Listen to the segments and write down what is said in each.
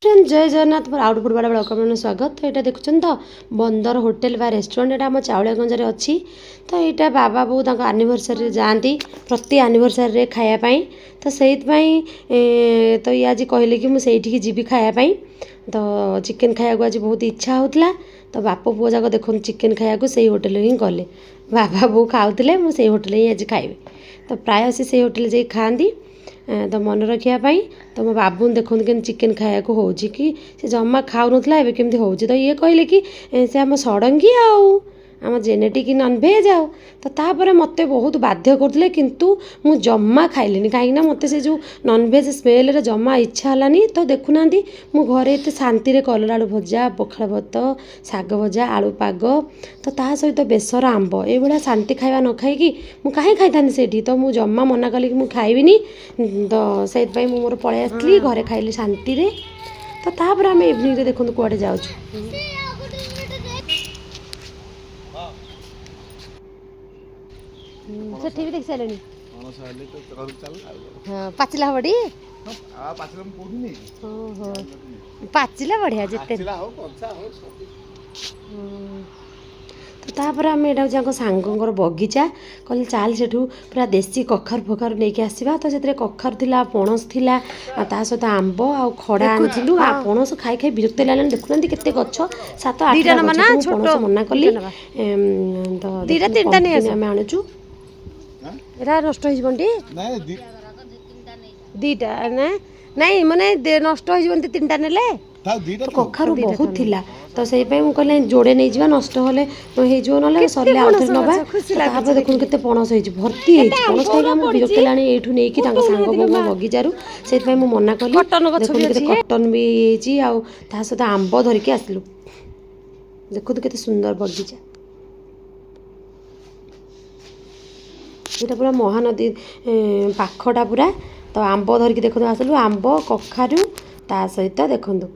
Friend, ଜୟ ଜଗନ୍ନାଥ। ମୋର ଆଉ ଗୋଟେ ବେଳେ ଆପଣଙ୍କୁ ସ୍ୱାଗତ। ତ ଏଇଟା ଦେଖୁଛନ୍ତି ତ ବନ୍ଦର ହୋଟେଲ ବା ରେଷ୍ଟୁରାଣ୍ଟ, ଏଇଟା ଆମ ଚାଉଳିଆଗଞ୍ଜରେ ଅଛି। ତ ଏଇଟା ବାବା ବୋଉ ତାଙ୍କ ଆନିଭର୍ସରୀରେ ଯାଆନ୍ତି, ପ୍ରତି ଆନିଭର୍ସରୀରେ ଖାଇବା ପାଇଁ। ତ ସେଇଥିପାଇଁ ତ ଇଏ ଆଜି କହିଲେ କି ମୁଁ ସେଇଠିକି ଯିବି ଖାଇବା ପାଇଁ। ତ ଚିକେନ୍ ଖାଇବାକୁ ଆଜି ବହୁତ ଇଚ୍ଛା ହେଉଥିଲା। ତ ବାପ ପୁଅ ଯାକ ଦେଖନ୍ତୁ ଚିକେନ୍ ଖାଇବାକୁ ସେଇ ହୋଟେଲରେ ହିଁ ଗଲେ। ବାବା ବୋଉ ଖାଉଥିଲେ, ମୁଁ ସେଇ ହୋଟେଲରେ ହିଁ ଆଜି ଖାଇବି। ତ ପ୍ରାୟ ସେ ସେଇ ହୋଟେଲରେ ଯାଇ ଖାଆନ୍ତି। ତ ମନେ ରଖିବା ପାଇଁ। ତ ମୋ ବାବୁନ ଦେଖନ୍ତୁ କେମିତି ଚିକେନ୍ ଖାଇବାକୁ ହେଉଛି କି, ସେ ଜମା ଖାଉନଥିଲା, ଏବେ କେମିତି ହେଉଛି। ତ ଇଏ କହିଲେ କି ସେ ଆମ ଷଡ଼ଙ୍ଗୀ ଆଉ ଆମ ଜେନେଟିକ୍ ନନଭେଜ୍ ଆଉ। ତ ତାପରେ ମୋତେ ବହୁତ ବାଧ୍ୟ କରୁଥିଲେ, କିନ୍ତୁ ମୁଁ ଜମା ଖାଇଲିନି, କାହିଁକିନା ମୋତେ ସେ ଯେଉଁ ନନଭେଜ୍ ସ୍ମେଲ୍ରେ ଜମା ଇଚ୍ଛା ହେଲାନି। ତ ଦେଖୁନାହାନ୍ତି, ମୁଁ ଘରେ ଏତେ ଶାନ୍ତିରେ କଲରା ଆଳୁ ଭଜା, ପଖାଳ ଭାତ, ଶାଗ ଭଜା, ଆଳୁ ପାଗ, ତ ତା ସହିତ ବେସର ଆମ୍ବ, ଏଇଭଳିଆ ଶାନ୍ତି ଖାଇବା ନ ଖାଇକି ମୁଁ କାହିଁ ଖାଇଥାନ୍ତି ସେଇଠି? ତ ମୁଁ ଜମା ମନା କଲି କି ମୁଁ ଖାଇବିନି। ତ ସେଇଥିପାଇଁ ମୁଁ ମୋର ପଳେଇ ଆସିଥିଲି, ଘରେ ଖାଇଲି ଶାନ୍ତିରେ। ତ ତାପରେ ଆମେ ଇଭିନିଂରେ ଦେଖନ୍ତୁ କୁଆଡ଼େ ଯାଉଛୁ। ସେଠି ବି ଦେଖି ସାରିଲେଣି। ହଁ, ପାଚିଲା ହବ ଟି। ଓହୋ, ପାଚିଲା ବଢ଼ିଆ ଯେତେ। ତ ତାପରେ ଆମେ ଏଇଟା ହେଉଛି ତାଙ୍କ ସାଙ୍ଗଙ୍କର ବଗିଚା। କହିଲେ ଚାଲ ସେଠୁ ପୁରା ଦେଶୀ କଖାରୁ ଫଖାରୁ ନେଇକି ଆସିବା। ତ ସେଥିରେ କଖାରୁ ଥିଲା, ପଣସ ଥିଲା, ଆଉ ତା ସହିତ ଆମ୍ବ ଆଉ ଖଡ଼ା ଆଣିଥିଲୁ। ଆଉ ପଣସ ଖାଇ ଖାଇ ବିରକ୍ତ ଲାଗିଲାଣି। ଦେଖୁନାହାନ୍ତି କେତେ ଗଛ, 7 8ଟା ଗଛ। ତ ମୁଁ ପଣସ ମନା କଲି। ତ ଦିଟା ତିନିଟା ନେଇ ଆସ, ଆମେ ଆଣୁଛୁ। ଏଟା ନଷ୍ଟ ହେଇଯିବନି? ଦିଟା ନା ନାଇଁ, ମାନେ ନଷ୍ଟ ହେଇଯିବନି ତିନିଟା ନେଲେ? ତ କଖାରୁ ବହୁତ ଥିଲା, ତ ସେଇ ପାଇଁ ମୁଁ କହିଲି ଯୋଡ଼େ ନେଇଯିବା, ନଷ୍ଟ ହେଲେ ହେଇଯିବ, ନହେଲେ ସରିଲେ ଆଉ ଥରେ ନେବା। ତାପରେ ଦେଖନ୍ତୁ କେତେ ପଣସ ହେଇଛି, ଭର୍ତ୍ତି ହେଇଛି। ପଣସ ଖାଇକି ଆମକୁ ବିରକ୍ତ ହେଲାଣି ଏଇଠୁ ନେଇକି ତାଙ୍କ ସାଙ୍ଗ ବୋଉଙ୍କ ବଗିଚାରୁ, ସେଇଥିପାଇଁ ମୁଁ ମନା କଲି। ଦେଖନ୍ତୁ କେତେ କଟନ ବି ହେଇଛି, ଆଉ ତା ସହିତ ଆମ୍ବ ଧରିକି ଆସିଲୁ। ଦେଖନ୍ତୁ କେତେ ସୁନ୍ଦର ବଗିଚା ଏଇଟା, ପୁରା ମହାନଦୀ ପାଖଟା ପୁରା। ତ ଆମ୍ବ ଧରିକି ଦେଖନ୍ତୁ ଆସିଲୁ, ଆମ୍ବ, କଖାରୁ, ତା ସହିତ ଦେଖନ୍ତୁ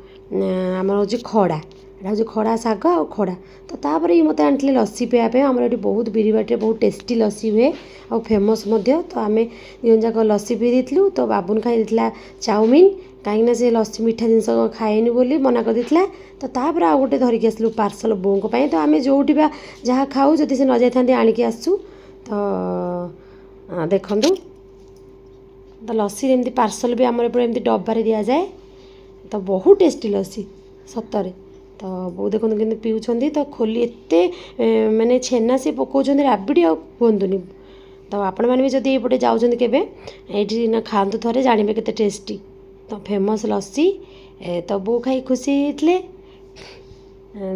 ଆମର ହେଉଛି ଖଡ଼ା, ଏଇଟା ହେଉଛି ଖଡ଼ା ଶାଗ ଆଉ ଖଡ଼ା। ତ ତାପରେ ଇଏ ମୋତେ ଆଣିଥିଲେ ଲସି ପିଇବା ପାଇଁ। ଆମର ଏଠି ବହୁତ ବିରିବାଟିରେ ବହୁତ ଟେଷ୍ଟି ଲସି ହୁଏ ଆଉ ଫେମସ୍ ମଧ୍ୟ। ତ ଆମେ ଦୁଇ ଯାକ ଲସି ପିଇ ଦେଇଥିଲୁ। ତ ବାବୁନ ଖାଇ ଦେଇଥିଲା ଚାଉମିନ, କାହିଁକିନା ସେ ଲସି ମିଠା ଜିନିଷ ଖାଏନି ବୋଲି ମନା କରିଦେଇଥିଲା। ତ ତାପରେ ଆଉ ଗୋଟେ ଧରିକି ଆସିଲୁ ପାର୍ସଲ ବୋଉଙ୍କ ପାଇଁ। ତ ଆମେ ଯେଉଁଠି ବା ଯାହା ଖାଉ, ଯଦି ସେ ନ ଯାଇଥାନ୍ତି ଆଣିକି ଆସୁ। ତ ଦେଖନ୍ତୁ, ତ ଲସି ଏମିତି ପାର୍ସଲ ବି ଆମର ଏପଟେ ଏମିତି ଡବାରେ ଦିଆଯାଏ। ତ ବହୁତ ଟେଷ୍ଟି ଲସି ସତରେ। ତ ବୋଉ ଦେଖନ୍ତୁ କେମିତି ପିଉଛନ୍ତି। ତ ଖୋଲି ଏତେ ମାନେ ଛେନା ସେ ପକାଉଛନ୍ତି ରାବିଡ଼ି, ଆଉ କୁହନ୍ତୁନି। ତ ଆପଣମାନେ ବି ଯଦି ଏଇପଟେ ଯାଉଛନ୍ତି କେବେ, ଏଇଠି ନା ଖାଆନ୍ତୁ ଥରେ, ଜାଣିବେ କେତେ ଟେଷ୍ଟି। ତ ଫେମସ୍ ଲସି। ତ ବୋଉ ଖାଇ ଖୁସି ହେଇଯାଇଥିଲେ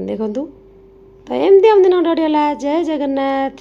ଦେଖନ୍ତୁ। ତ ଏମିତି ଆମ ଦିନ ହେଲା। ଜୟ ଜଗନ୍ନାଥ।